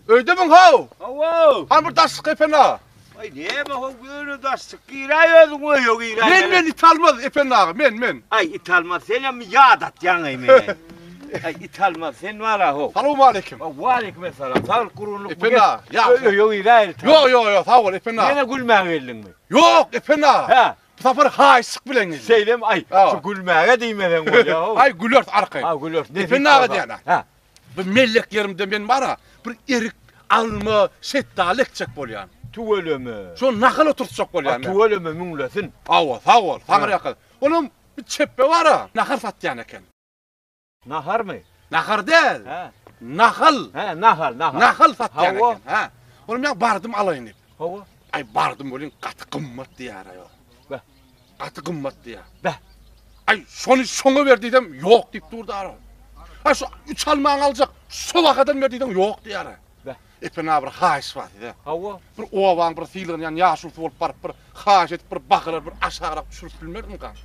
Öýdemiň how? Hawa. Hany bir daş çyk Ependi aga. Aý näme how ýöne daş çyk giräý özüň öýe giräý. Men men it almaz Ependi aga men men. Aý it almaz senem ýadatýaňaý meni. Aý it almaz sen bara how. Salowmaleýkim. Waleýkim essalam. Saglyk gurgunlyk. Ependi aga. Ýa. Öýe giräý. Ýok ýok ýok sag bol Ependi aga. Ýene gülmäge geldiňmi? Ýok Ependi aga. Hä. Bu sapar haýyşlyk bilen geldim. Şeýlemi? Aý şu gülmäge diýmeseň bolýa how. Aý güleris arkaýyn. Ha güleris. Ependi aga diýýän. Hä. Bu mellek ýerimde men bar-a, bir erik, alma, şetdaly ekjek bolýan. Tüweleme. Şo nahal oturtjak bolýan men. Tüweleme müňlesin. Hawa, sag bol, taňryýalkasyn. Olam bir çepbe bar-a, nahar satýan eken. Naharmy? Nahar däl. Hä. Nahal. Hä, nahal, nahal. Nahal satýan Hawa. eken. Hä. Olam ýa bardym alaýyn diýip. Hawa. Aý bardym welin gaty gymmat diýýär-aý ol. Beh. Gaty gymmat diýýär. Beh. Aý, şony şoňa ber diýsem, ýok diýip dur dara. Aý, şu üç almaňy aljak, şo bahadan ber diýseň, ýok diýýär. Beh. Epen aga bir haýyş bar size. Hawa. Bir obaň bir sylagynýan ýaşulusy bolup baryp bir haýyş edip bir bahalar bir aşagrak düşürip bilmermikäň?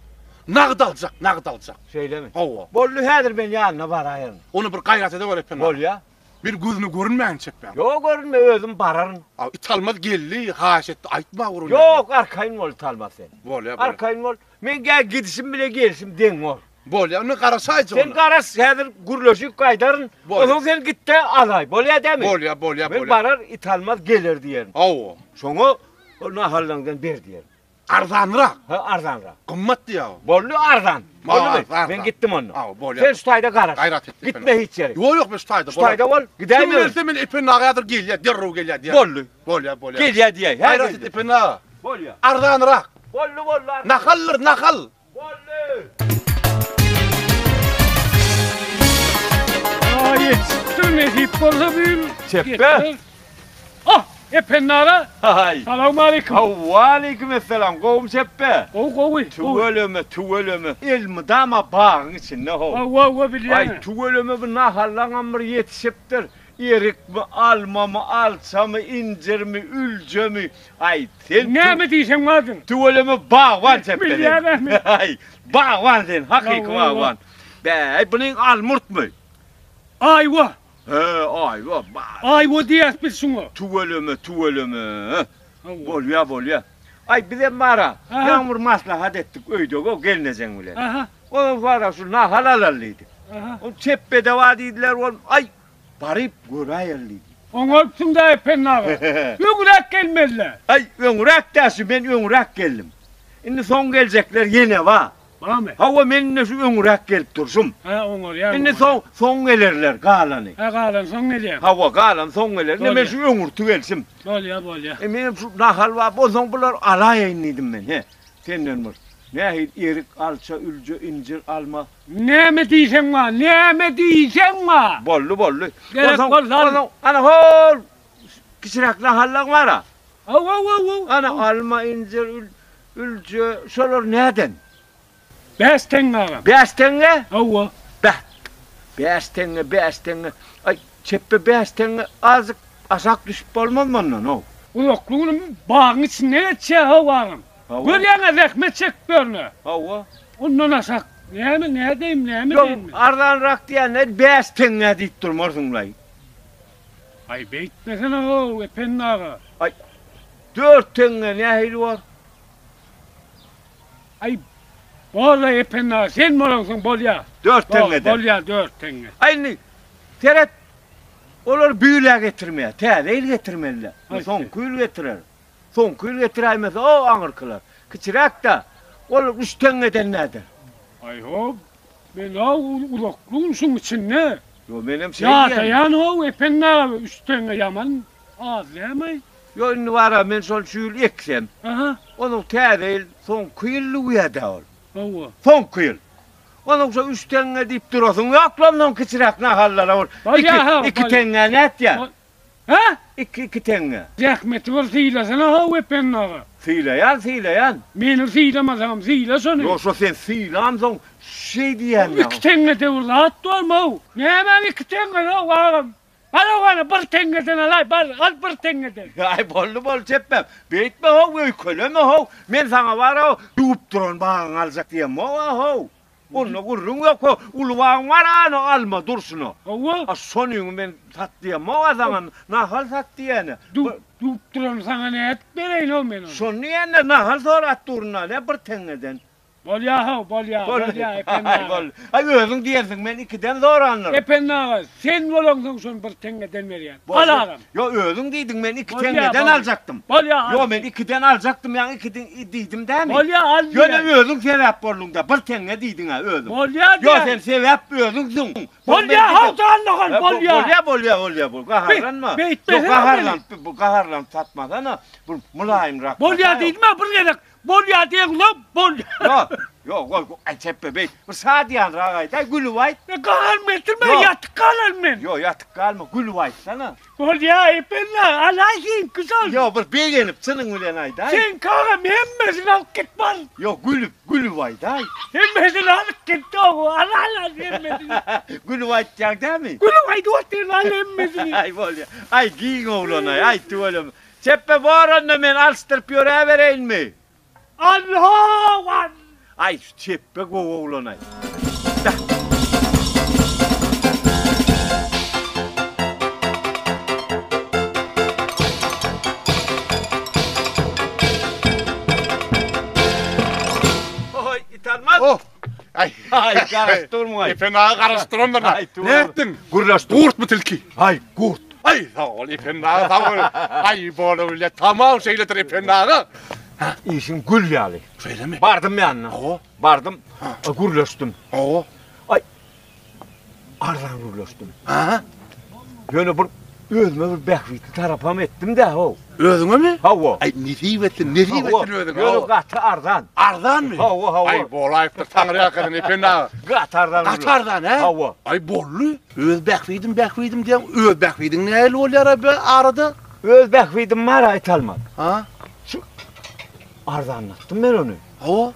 Nagt aljak, nagt aljak. Şeýlemi? Hawa. Boldy, häzir men ýanyna baraýaryn. Ony bir gaýrat edeweri Epen aga. Bolýa. Bir gözüne görünmäýin çepbäň. Ýok görünme özüm bararyn. A Italmaz geldi haýyş etdi aýtma gurun. Ýok arkaýyn bol Italmaz sen. Bolýa bolýa. Arkaýyn bol. Men gä gidişim bile gelişim deň bor. Bolýa indi garaşaýjy Sen garaş häzir gürleşip gaýdaryn. Bolýa. Onsoň sen gitde alaý. Bolýa dämi? Bolýa bolýa Men bolýa. barar Italmaz geler diýerin. Hawa. Şoňa ol nahallaňdan ber diýerin. Arzanrak. Hä, arzanrak. Gymmat diýýär o. Boldy arzan. Boldumy? Arzan. Men gitdim onda. Hawa, bolýar. Sen şu taýda garaş. Gaýrat et. Gitme hiç ýere. Ýok, ýok, men şu taýda Şu taýda bol. Gidäýme. Kim gelse men Ependi aga häzir gelýär, derrew gelýär diýer. Boldy. Bolýar, bolýar. Gelýär diýäý. Hä, Gaýrat et Ependi aga. Bolýar. Arzanrak. Boldy, boldy. arzan. Nahaldyr, nahal. Boldy. Aa ýetişipdir nesip bolsa bu ýyl. Çepbe. Ah, Ependi aga. Haý. Salowmaleýkim. Waleýkim essalam. Gowumy Çepbe? Gowy, gowy. Tüweleme, tüweleme. Elmydama bagyň içinde how. Hawa, hawa bilýän. Aý, tüweleme bu nahallaňam bir ýetişipdir. Erikmi, almamy, alçamy, injirmi, üljemi. Aý, sen Näme diýseň bardyr. Tüweleme bagban Çepbe sen. Bilýän-ä men. Aý, bagban sen, hakyky Hawa, hawa. bagban. Bäý, bunyň almurtmy? Aýwa. He, aýwa, ba. Aýwa diýýäs biz şuňa. Tüweleme, tüweleme. Bolýa, bolýa. Aý, bizem bar-a, ýaňy bir maslahat etdik öýde-go gelnejeň bilen. Aha. Olam bar-a, şu nahal alaly diýdik. Aha. Ol çepbede bar diýdiler, ol, aý, baryp göräýeli diýdik. Oňarypsyň-da, Ependi aga. Öňräk gelmeli-dä. Aý, öňräk-dä şu, men öňräk geldim. Indi soň geljekler ýene bar. Barmy? Hawa, men indi şu öňräk gelip durşum. Hä, oňarýaň. Indi soň, soň gelerler galany. Hä, galany soň gelýär. Hawa, galany soň geler. Indi men şu öňürti gelşim. Bolýar, bolýar. E, menem şu nahal bar, onsoň bular alaýaýyn diýdim men, he. Senden bir nähili erik, alça, ülje, injir, alma. Näme diýseň bar, näme diýseň bar. Boldy, boldy. Gerek bolsa al. Onsoň, ana hol kiçiräk nahallaň bar-a. Hawa, hawa, hawa. Ana alma, injir, ülje, şolar näden? Bäş teňňe agam. Bäş teňňe? Hawa. Bäh. Bäş teňňe, bäş teňňe. Aý, çepbe bäş teňňe azajyk aşak düşüp bolmazmy ondan-ow? Uzakly günüm bagyň içinde geçýär-how agam. Hawa. Görýäň-ä zähmet çekip ýörün-ä. Hawa. Ondan aşak näme, nädeýin, näme diýin men? Ýok, arzanrak diýende bäş teňňe diýip durmarsyň-laý. Aý, beýtmesene-how, Ependi aga. Aý, dört teňňe nähili bor? Aý, bor-la Ependi aga, sen bolansoň bolýar. Dört teňňeden. Bolýar, dört teňňe. Aý, indi seret, olar bu ýyl-ä getirmeýär, täze ýyl getirmeli-dä. Soňky ýyl getirer. Soňky ýyl getiräýmese, o aňyrkylar. Kiçiräk-dä, ol üç teňňeden näder? Aý-ho, men-ä uzakly gün şuň içinde. Ýo, menem şeý diýýän. Ýadaýan-how, Ependi aga, üç teňňe ýaman az dämi? Ýo, indi bar-a, men şony şu ýyl eksem, Aha. onuň täze ýyl, soňky ýyl lüwýä-dä ol. Hawa. Soňky ýyl. Onuň şo üç teňňe diýip durasyň ýok-la, ondan kiçiräk nahallara ol Bolýa-how, iki, iki bolýa. teňňä nätýä? Hä? Iki, iki teňňe. Zähmeti bir sylasana-how, Ependi aga. Sylaýan, sylaýan. Meni sylamasaňam syla şony. Ýok, şo sen sylamsoň şeý diýýän. Iki teňňede bir zat bormy-ow? Nämäň iki teňňesi-ow, agam? Bar-ow ana, bir teňňeden alaý, bar, al bir teňňeden. Aý, boldy, boldy, çepbem. Beýtme-how, öýkeleme-how. Men saňa bar-ow, düwüp duran bagyňy aljak diýemok-a-how. Onda gürrüň ýok, ho, uly bagyň bar ana alma durşuna. Hawa. A şonyňy men sat diýemok-a saňa, nahal sat diýýän-ä. Dup, dup durany saňa nädip bereýin-ow men ony? Şony diýýän-de, nahal sorap durun-a, ne bir teňňeden. Bolýa-how, bolýa, bolýa, Ependi aga. Bol. Aý, özüň diýensiň, men ikiden sorandyr. Ependi aga, sen bolaňsoň şony bir teňňeden berýän. Al agam. Ýo, özüň diýdiň, men iki teňňeden aljakdym. Bolýa, al. Ýo, men ikiden aljakdym, ýaňy ikiden diýdim dämi? Bolýa, al diýýän. Ýöne özüň sebäp bolduň-da, bir teňňe diýdiň-ä özüň. Bolýa diýýän. Ýo, sen sebäp özüňsiň. Bolýa, how janly gal, bolýa. Bolýa, bolýa, bolýa, bol. Gaharlanma. Beýtmesene. Ýo, gaharlanyp, gaharlanyp satmasana. Bir mylaýymrak. Bolýa diýdim-ä bir gezek. Bolýa diýeňsoň bolýa. Ýok, ýok, goý, aý çepbe beýt. Bir şadyýanrak aýt, aý gülüp aýt. E gaharym getirme, ýatyk galaryn men. Ýok, ýatyk galma, gülüp aýtsana. Bolýa, Ependi, alaý seňki şol. Ýok, bir begenip çynyň bilen aýdaý. Seňki agam hemmesini alyp git bar. Ýok, gülüp, gülüp aýdaý. Hemmesini alyp git, al, al, al hemmesini. Gülüp aýtýaň dämi? Gülüp aýdyp otyryn, al hemmesini. Aý bolýa. Aý giň oglan-aý, aý tüweleme. Çepbe bor onda men alyşdyryp ýöräbereýinmi? Allahu! Aý şu çepbe gowy oglan-aý. Oý, italmaz. Oh. Aý. Aý, garaşyp durmuň aý. Ependi aga garaşyp durandyr. Aý, Nätdiň? Gürleşdim. Gurtmy tilki? Aý, gurt. Aý, sag bol Ependi aga, sag bol. Aý, bola bilýä, tamam şeýledir Ependi aga. Işiň gül ýaly. Şeýlemi? Bardym ýanyna. Hawa. Bardym. Gürleşdim. Hawa. Aý, arzan gürleşdim. Ha? Ýöne bir özüme bir bähbitli tarapam etdim-dä, how. Özüňemi? Hawa. Aý, nesip etsin, nesip etsin özüňe. Ýöne gaty arzan. Arzanmy? Hawa, hawa. Aý, bolaýypdyr, taňryýalkasyn Ependi aga. Gaty arzan. Gaty arzan, hä? Hawa. Aý, boldy. Öz bähbidim, bähbidim diýýäň, öz bähbidiň nähili bolýar-a be arada? Öz bähbidim bar-a Italmaz. Ha? Şu arzanlatdym men ony. Hawa.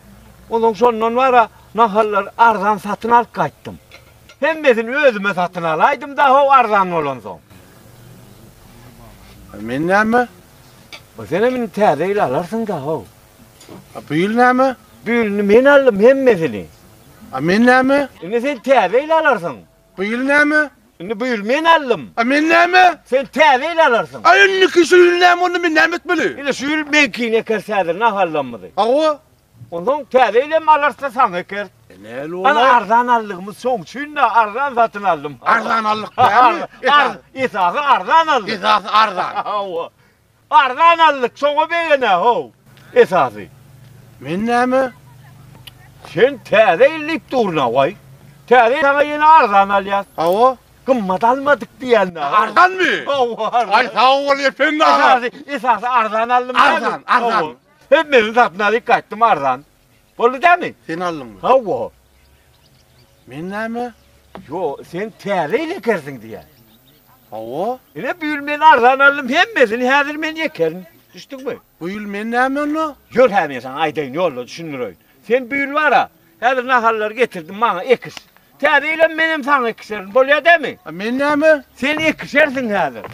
Onsoň şondan bar-a nahallary arzan satyn alyp gaýtdym. Hemmesini özüme satyn alaýdym-da how arzan bolansoň. A men näme? A senem indi täze ýyl alarsyň-da how. A bu ýyl näme? Bu ýyl indi men aldym hemmesini. A men näme? Indi sen täze ýyl alarsyň. Bu ýyl näme? Indi bu ýyl men aldym. A men näme? Sen täze ýyl alarsyň. A indiki şu ýyl näme onda men näme etmeli? Indi şu ýyl meňkini ekeris häzir nahallamyzy. Hawa. Onsoň täze ýyl hem alarys-da saňa ekeris. Näl Ana olar? arzan aldygymyz şoň üçin-de arzan satyn aldym. Arzan aldyk dälmi? Esasy arzan aldyk. Esasy arzan. Hawa. Arzan aldyk, şoňa begenä how. Esasy. Men näme? Sen täze ýyl diýip durna waý. Täze ýyl saňa ýene arzan alýas. Hawa. Gymmat almadyk diýýän-dä. Arzanmy? Hawa, arzan. Aý sag bol Ependi aga. Esasy, esasy arzan aldym. Arzan, arzan. Hemmesini satyn alyp gaýtdym arzan. Boldy dämi? Sen aldyňmy? Hawa. Men näme? Ýo, sen täze ýyl ekersiň diýýän. Hawa. Ine bu ýyl men arzan aldym hemmesini häzir men ekerin. Düşdüňmi? Bu ýyl men näme onda? Ýör hä men saňa aýdaýyn ýolda düşündireýin. Sen bu ýyl bar-a, häzir nahallary getirdim maňa ekiş. Täze ýylam menem saňa ekişerin bolýa dämi? A men näme? Sen ekişersiň häzir.